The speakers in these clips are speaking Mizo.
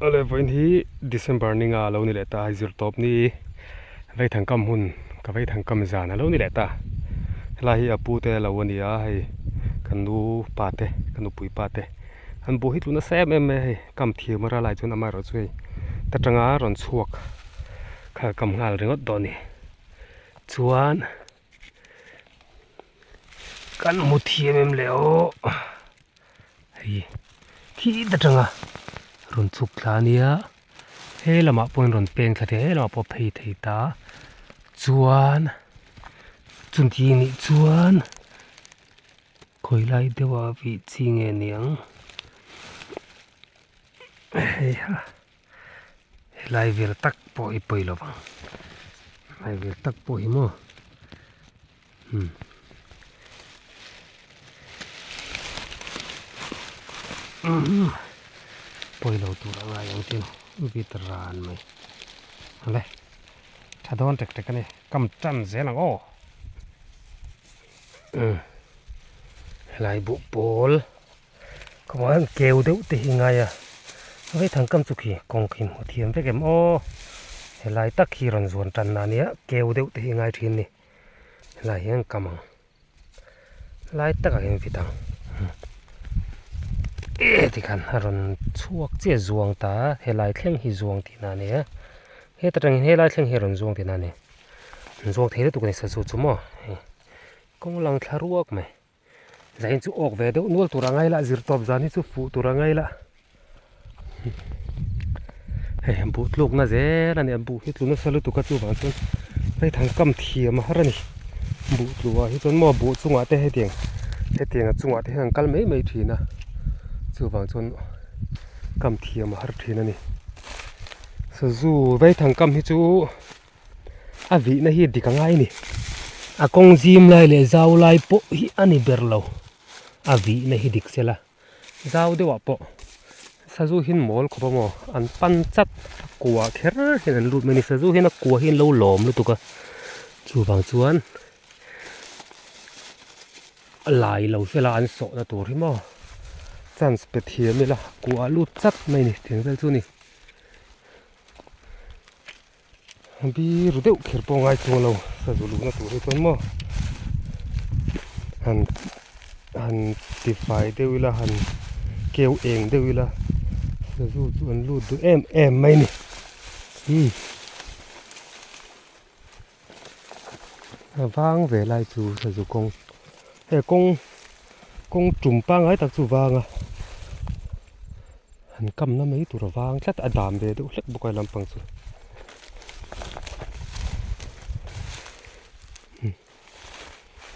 Awle vawiin hi December ninga a lo ni leh ta a zirtawp ni Veithangkam hun ka Veithangkam zan a lo ni leh ta helai hi a pu te lo a ni a hei kan nu pa te ka nupui pa te an buh hi tlu nasa em em mai a hei kam thiam a ralai chuan amaherawhchu hei ta tanga rawn chhuak kha kam nghal ringawt dawn a ni chuan. Kan hmu thiam em le aw hei khi atanga rawn chhuk thla ania he lamah pawh in rawn peng thla thei a he lamah pawh a phei thei ta chuan chunti nih chuan khawi lai deuh a vih chi nge niang hei ha. Helai vel tak pawh hi pawi lo vang helai vel tak pawh hi maw umm umm pawi lo tur a ngai ang tin vit ran mai le tha dawn tek tek a ni kam tan zel ang aw umm helai buh pawl. Kawng keu deuh te hi ngai a vaithang kam chu khi kawng khi hmuh thiam vek em aw helai tak hi rawn zuan tan na ania keu deuh te hi ngai thin ni helai hian kam ang lai takah hian vit ang e tikhan a rawn chhuak chiah zuang ta helai thleng hi zuang tihna a ni a heta tangin helai thleng hi a rawn zuang tihna a ni zuang thei lutuk a ni sazu chu maw hei kawng lang thla ruak mai. Zain chu awk ve deuh nual tur a ngai la zir tawp zan hi chu fuh tur a ngai la hei buh tluk na zel a ni a buh hi tlu nasa lutuk a chuvang chuan hei thangkam thiam a har a ni buh tlu ah hi chuan maw buh chungah te hetiang hetiang a chungah te hian an kal mai mai thin a chuvang chuan kam thiam a har thin a ni sazu vaithangkam hi chu. A vihna hi dik a ngai a ni. A kawng zim lai leh zau lai pawh hi a ni ber lo. A vihna hi dik sela. Zau deuhah pawh sazu hian mawl khawp a maw an pan chat a kua kher hian an lut mai a ni. Sazu hian a kua hi an lo lawm lutuk a chuvang chuan a lai lo sela an sawhna tur hi maw chance pe thiam ila kua a lut chat mai a ni tih ang vel chu a ni. Bir deuh kher pawh ngai chuang lo sazu luhna tur hi chuan maw han han tifai deuh ila han keu eng deuh ila sazu chu an lut duh em em mai a ni umm a vang ve lai chu sazu kawng he kawng kawng tum pangngai tak chu vang a han kamna mai tur a vang tlat a dam ve deuh hlek bawk a lampang chu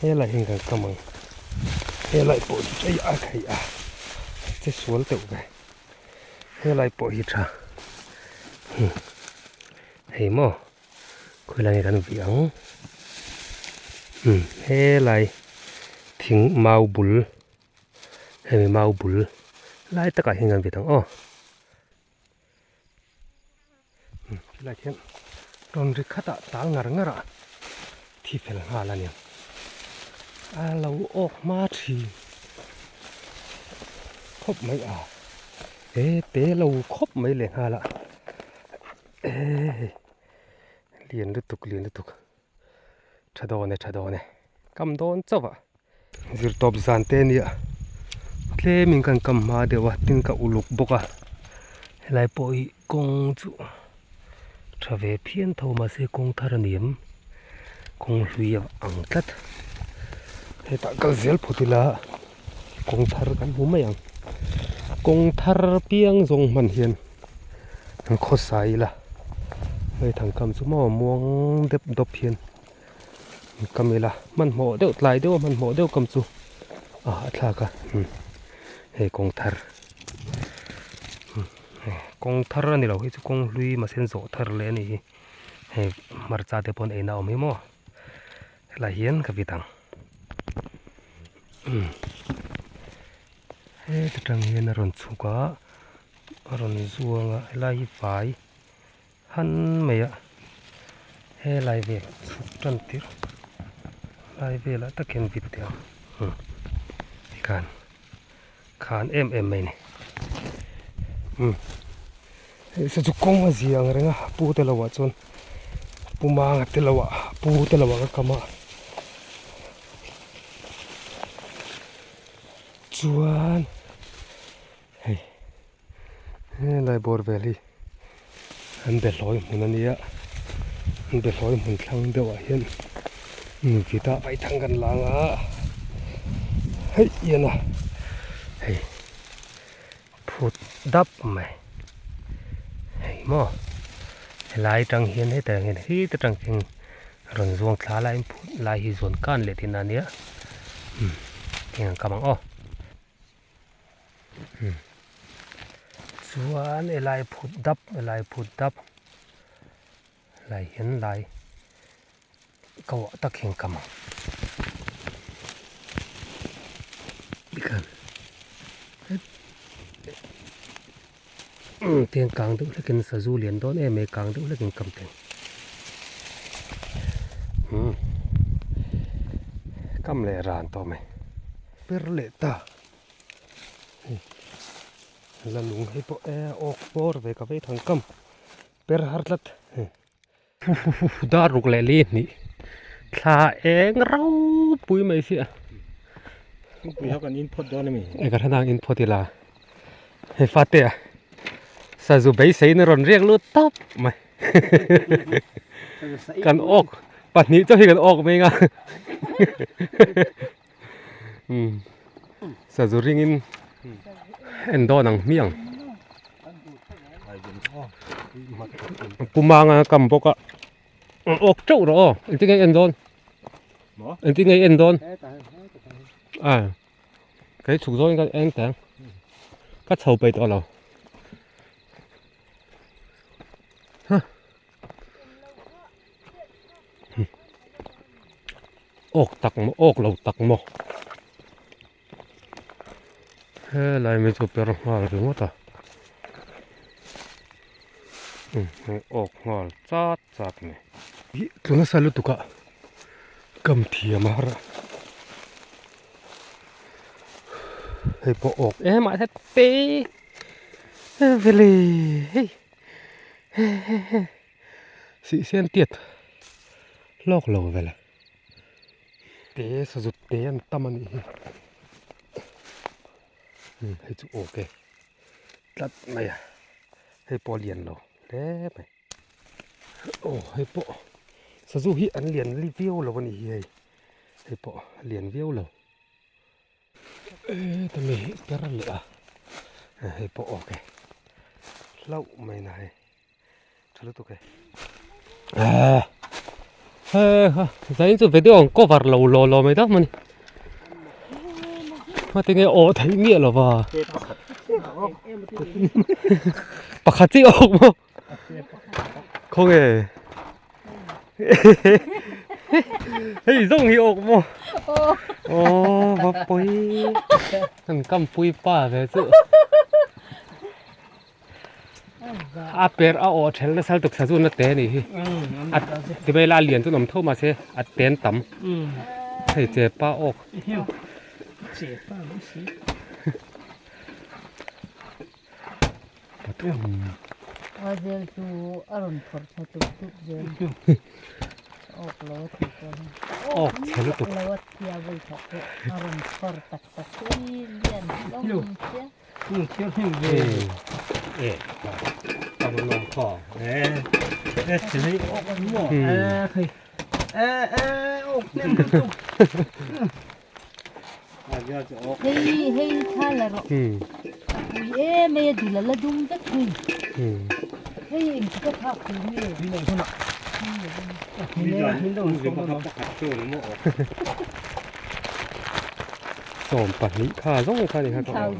helai hian kan kam ang helai pawh hi hei a hei a che sual deuh ve helai pawh hi tha hei maw. Khawilai nge kan vih ang umm helai thing mau bul hemi mau bul lai takah hian kan vit ang aw umm helai khian rawn ri khatah tal ngar ngar ah thi fel nghal a ni a lo awk hma thin khawp mai a he te lo khawp mai leh nghal a. Ehh lian lutuk lian lutuk tha dawn e tha dawn e kam dawn chauh a zirtawp zan te ania tlem in kan kam hma deuh a tin ka uluk bawk a helai pawh hi kawng chu tha ve phian tho mahse kawng thar a ni em kawng hlui a ang tlat hetah kal zel phawt ila kawng thar kan hmu mai ang kawng thar piang zawng hman hian. An khawsa ila hei thangkam chu maw muang dep dawp hian an kam ila hmanhmawh deuh tlai deuh a hmanhmawh deuh kam chu a hahthlak a hei kawng thar kawng thar a ni lo hei chu kawng hlui mahse an zawh thar leh a nih hi hei hmarcha te pawh an eina a awm hi maw helaiah hian ka vit ang heta tang hian a rawn chhuk a. A rawn zuang a helai hi fai han mai a helai vel chhuk tan tirh lai velah tak hian vit teh ang umm tikhan khan em em mai a ni umm. Hei saw chu kawng a zia ang reng a pu te lo ah chuan pu manga te lo ah pu te lo ah ka kam a chuan hei helai bawr vel hi an be hlawi hmun a nia an be hlawi hmun thlang deuh ah hian vita vaithang kan lang a hei ian a hei. Phut dap mai hei maw helai atang hian hetah hian heta tang hian rawn zuang thla laiin phut lai hi zawn kan leh thin a nia umm tiang ang kam ang aw umm chuan helai phut dap helai phut dap lai hian lai ko ah tak hian kam ang tikhan tiang kang deuh hlekin sazu lian dawn em mai kang deuh hlekin kam thei umm kam leh ran tawh mai per leh ta hei la lung hei pawh e awk bawr ve ka vei thang kam per har tlat hei. Dar ruk leh li hnih thla eng ropui mai si a. Kawngpui kha kan in phawt dawn a mi? E ka hrenang in phawt ila. Hei fate a sazu beiseiin a rawn riak lut tawp mai. Kan awk pahnih chauh hi kan awk mai anga. Sazu ringin en dawn ang hmiang. Pu Manga kam bawk a awk teuh rawh aw engtin nge i en dawn engtin nge i en dawn a kei chhuk zawngin ka eng teng ka chho peih tawh lo ha awk tak maw awk lo tak maw helai mai chu per nghal ringawt a umm hei awk nghal chat chat mai ih tlu nasa lutuk a kam thiam a har a hei pawh awk em ah hian te vele hei sihsen tiat hlawk lo vel a. Te sazut te an tam a nih hi umm hei chu awk e tlat mai a hei pawh a lian lo hle mai aw hei pawh sazu hi an lian viau lo a nih hi hei hei pawh a lian viau lo heta mi hi per leh a hei pawh awk e hlauh mai na hei. Tha lutuk e. Eh. He ha zain chu video ang cover lo lo lo mai ta mani. Ma tinge aw thei miah lo va. Pakhat chi awk mo. Khawng e. Hei zawng hi awk mo. Aw va pui. Kan kam pui pa ve chu. A per a awh ṭhel nasa lutuk sazu na te a nih hi a ti mai la a lian chu an awm tho mahse a ten tam hei chepa awk pathum awk chhe lutuk. Sawmpahnih kha zawng kha ni kha ka awk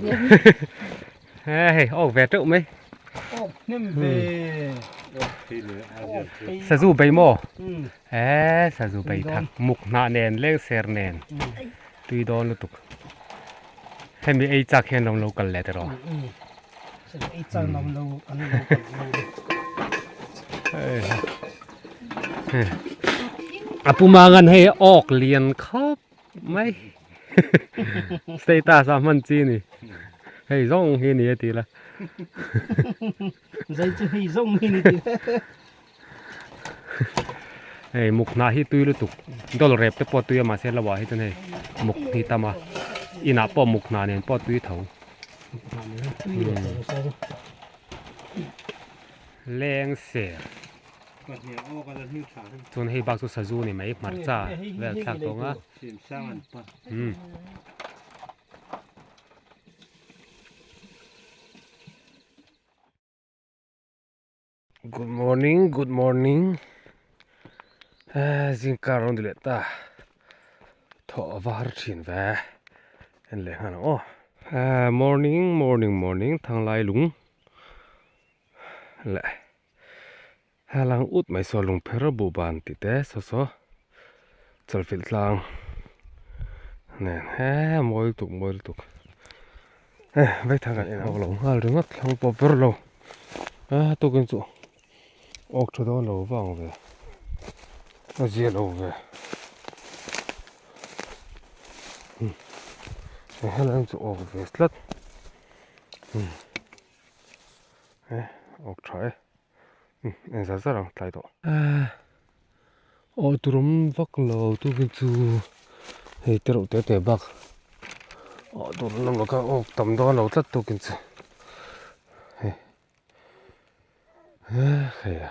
hei awk ve teuh mai sazu bei maw eh sazu bei thak muk hnah nen leng ser nen tui dawn lutuk hemi ei chak hian lo lo kal leh ta rawh a pu mangan hei awk lian khawp mai status ah hman chi ni. Hei zawng hi ni a ti la. Zai chu hei zawng hi ni ti la. Hei muk hnah hi tui lutuk dawlh rep te pawh tui a mahse lo ah hi chuan hei muk hi tam a inah pawh muk hnah nen pawh tui tho. Leng ser. Chuan hei bak chu sazu ni mai hmarcha vel thlak tawng a. Good morning good morning zingkar rawn ti leh ta thawh a var thin ve en leh nghal ang aw morning morning morning thanglai lung leh helang ut mai saw lung pher buh ban tih te saw saw chawlhfilh tlang nen he mawi lutuk mawi lutuk e vaithang kan en ho lo nghal ringawt thlang pawh ber lo a tukin chu awk tha dawn lo vang ve a zia lo ve helai chu awk ve tlat e awk tha e en zar zar ang tlai tawh aw turum vak lo tukin chu hei te reuh te te bak aw tur an awm lo kha awk tam dawn lo tlat tukin chu hei hei a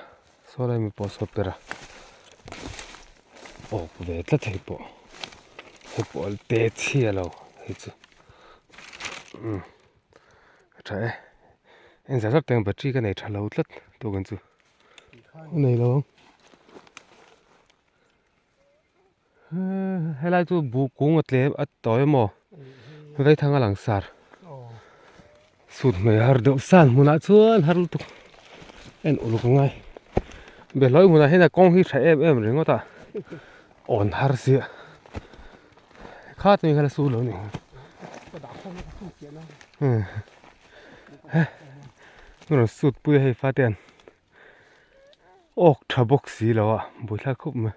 saw lai mi pawh saw per a awk ve tlat hei pawh hei pawh te chhia lo hei chu umm. A tha e. Eng zat zat teng battery ka nei tha lo tlat tukin chu. Nei lo ang. Helai chu buh kung a tlem a tawi emaw vaithang a lang sar. Sut hmei har deuh san hmunah chuan har lutuk en uluk a ngai. Behlawi hmunah hian a kawng hi tha em em ringawt a awn har sia. Kha tui kha la su lo ni. Rawn sut pui a hei fa te an awk tha bawk si lo a buaithlak khawp mai.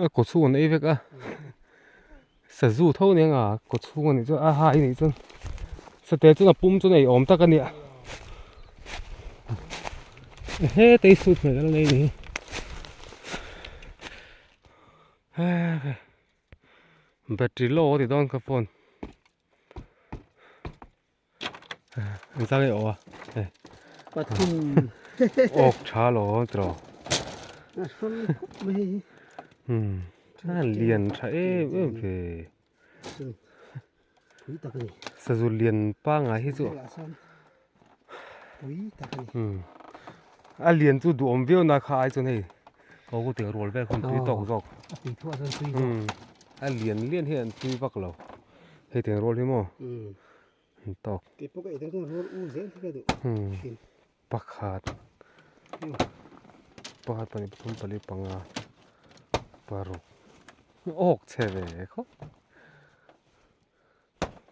A kaw chhung an ei vek a sazu tho nia nga kaw chhung a nih chuan a hai a nih chuan sate chuan a pum chuan ei awm tak a nia heta hi sut hmel a la nei a ni hi battery low a ti dawn ka phone. An chang e aw a hei Pathum awk tha lo tiraw a hrang khawp mai hei hi umm a lian tha em em ve pui tak a ni sazu lian pangngai hi chu pui tak a ni umm a lian chu duhawm viau na kha ai chuan hei aw ku tiang rual vel khan tui tawk zawk a tui thuah chuan tui zawk a lian lian hian an tui vak lo hei tiang rual hi maw an tawk Kei pawh ka ei dawn chuan rual u zel hi ka duh thin. Pakhat pakhat pahnih pathum pali panga paruk awk chhe ve khawp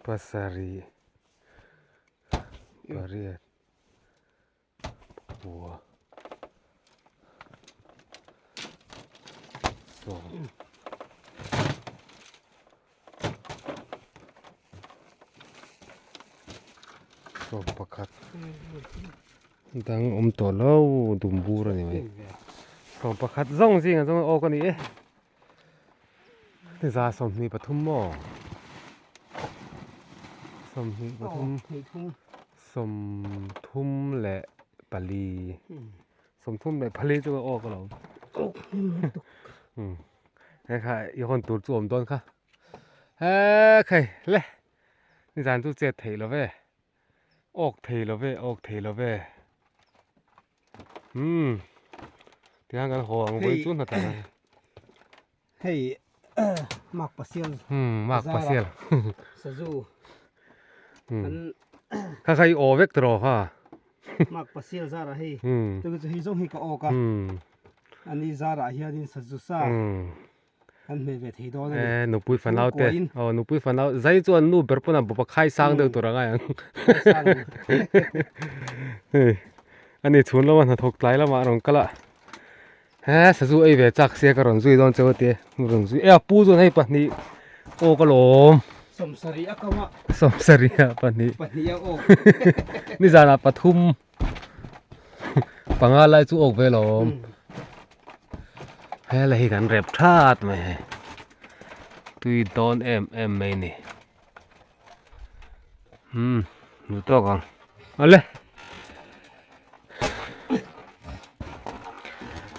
pasarih pariat Pakua sawm sawm pakhat dang awm tawh lo dum bur a ni mai sawm pakhat zawng zingah chuan awk a ni e za sawmhnih pathum maw sawmhnih pathum. Sawmthum leh pali sawmthum leh pali chu aw ka lo he kha i hawn tur chu awm dawn kha he khai le nizan chu chet theih lo ve awk thei lo ve awk thei lo ve umm tihian kan haw ang vawi chu hna tlan a Hei mak pasial mak pasial sazu kan kha kha i aw vek tawh ha mak pasial zara hei chu chu hei zawng hi ka awk a ani zara hianin sazu sa kan hmeh ve thei dawn ani e nupui fanau te aw nupui fanau zai chuan nu ber pawn a bawp a khai sang deuh tur angai ang hei ani chhun lama hnathawk tlai lamah a rawn kal a. He sazu ei ve chak sia ka rawn zui dawn cheu a ti rawn zui e a pu chuan hei pahnih aw ka lawm Sawmsarih a kam a. Sawmsarih ah pahnih. Pahnih a awk. Nizanah pathum panga lai chu awk ve lawm. Hela hi kan rep that mai hei. Tui dawn em em mai ni. Hmm, nu tawk ang. Ale.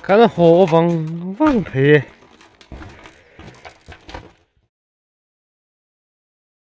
Kan haw vang vang thei e.